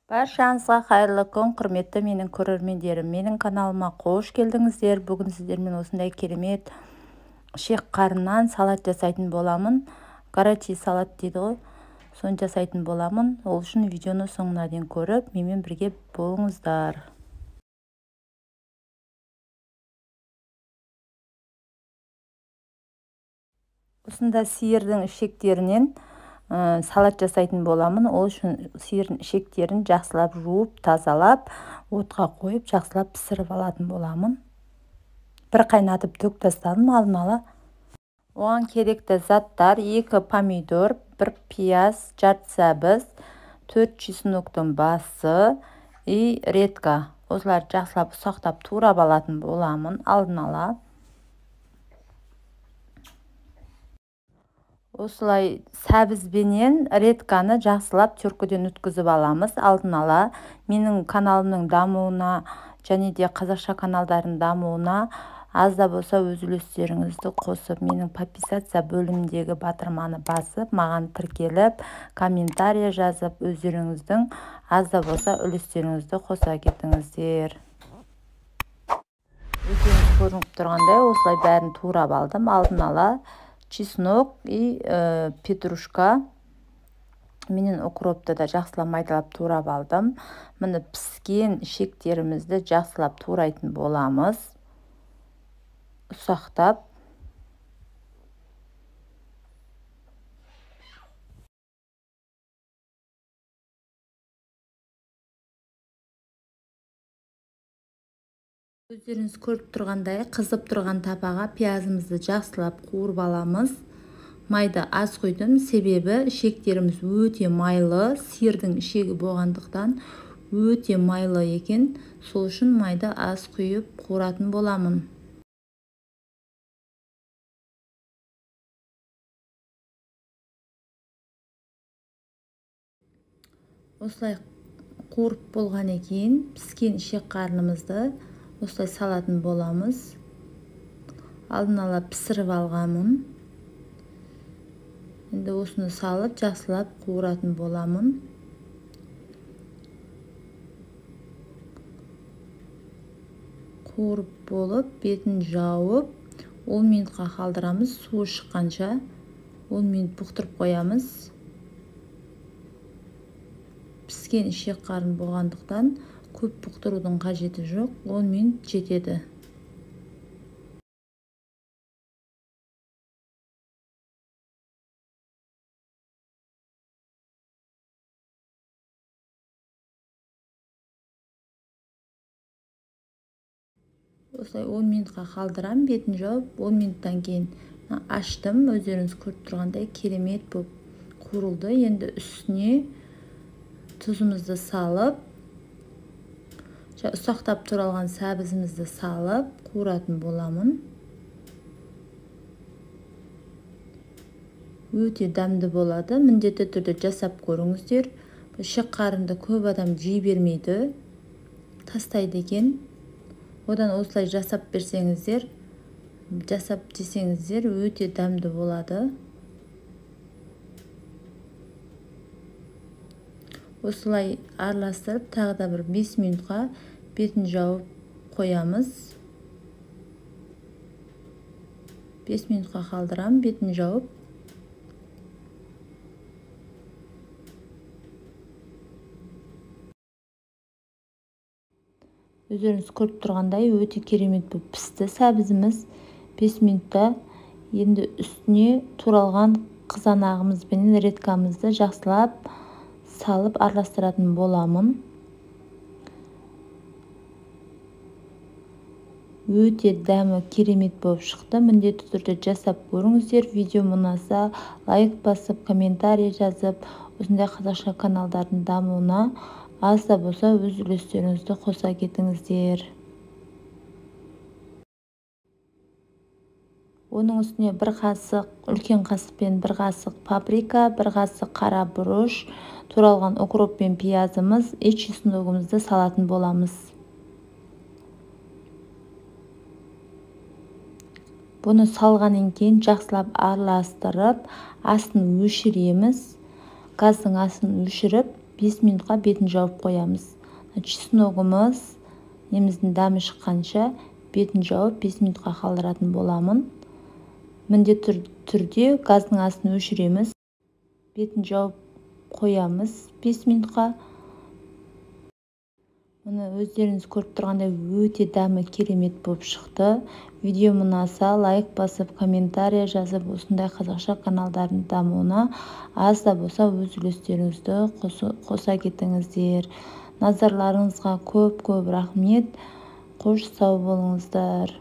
Баршаңызға қайырлы күн, құрметті менің көрермендерім. Менің каналыма қош келдіңіздер. Бүгін сіздермен осындай керемет ішек қарыннан салат жасайтын боламын. Горячий салат дейді ғой, соны жасайтын боламын. Ол үшін видеоны соңына дейін көріп, менімен бірге болыңыздар. Осында сиырдың ішектерінен салат жасайтын боламын. Ол үшін сиырдың ішектерін жақсылап жуып, тазалап, отқа қойып, жақсылап пісіріп алатын боламын. Бір қайнатып төк тастадым алдын ала. Оған керекті заттар: 2 помидор, 1 пияз, жарты сәбіз, 4 чесноктың басы и редька. Осыларды жақсылап ұсақтап турап алатын боламын алдын ала. Осылай сәбізбенен редьканы жақсылап теркіден өткізіп аламыз алдын ала. Менің каналымның дамуына және де қазақша каналдардың дамуына аз да болса өз үлестеріңізді қосып, менің подписаться бөліміндегі батырманы басып, маған тіркеліп, комментария жазып, өздеріңіздің аз да болса үлестеріңізді қоса кетіңіздер. Өздеріңіз көрініп тұрғандай, осылай бәрін турап алдым алдын ала. Чеснок и петрушка менен укропты да жақсылап майдалап турап алдым. Міне піскен ішектерімізді жақсылап турайтын боламыз. Ұсақтап. Өздеріңіз көріп тұрғандай, қызып тұрған табаға пиязымызды жақсылап қуырып аламыз. Майды аз құйдым, себебі ішектеріміз өте майлы, сиырдың ішегі болғандықтан өте майлы екен. Сол үшін майды аз құйып қуыратын боламын. Осылай қуырып болғаннан кейін піскен ішек қарнымызды осылай салатын боламыз. Алдын ала пісіріп алғанмын. Енді осыны салып жақсылап қуыратын боламын. Қуырып болып, бетін жауып, 10 минутқа қалдырамыз. Суы шыққанша 10 минут бұқтырып қоямыз. Піскен ішек қарын болғандықтан көп бұқтырудың қажеті жоқ, 10 минут жетеді. Осылай 10 минутқа қалдырам, бетін жауып, 10 минуттан кейін аштым. Өздеріңіз көріп тұрғандай керемет болып қуырылды. Енді үстіне тұзымызды салып, ұсақтап туралған сәбізімізді салып қуыратын боламын. Өте дәмді болады. Міндетті түрде жасап көріңіздер. Ішек қарынды көп адам жей бермейді, тастайды екен. Одан осылай жасап берсеңіздер, жасап жесеңіздер өте дәмді болады. Осылай араластырып, тағы да бір 5 минутқа бетін жауып қоямыз. 5 минутқа қалдырам, бетін жауып. Өздеріңіз көріп тұрғандай өте керемет болып пісті сәбізіміз. 5 минутта енді үстіне туралған қызанағымыз бен редькамызды жақсылап салып араластыратын боламын. Өте дәмі керемет болып шықты. Міндетті түрде жасап көріңіздер. Видео ұнаса лайк басып, комментарий жазып, осындай қазақша каналдардың дамуына аз да болса өз үлестеріңізді қоса кетіңіздер. Оның үстіне бір қасық, үлкен қасықпен бір қасық паприка, бір қасық қара бұрыш, туралған укроп пен пиязымыз, и чесногымызды салатын боламыз. Бұны салғаннан кейін жақсылап араластырып, астын өшіреміз. Газдың астын өшіріп, 5 минутқа бетін жауып қоямыз. Чесногымыз неміздің дәмі шыққанша бетін жауып 5 минутқа қалдыратын боламын. Міндетті түрде газдың астын өшіреміз. Бетін жауып қоямыз 5 минутқа. Мұны өздеріңіз көріп тұрғандай, өте дәмі керемет болып шықты. Видеом ұнаса, лайк басып, комментарий жазып, осындай қазақша каналдардың дамуына аз да болса өз үлестеріңізді қоса кетіңіздер. Назарларыңызға көп-көп рахмет. Қош, сау болыңыздар.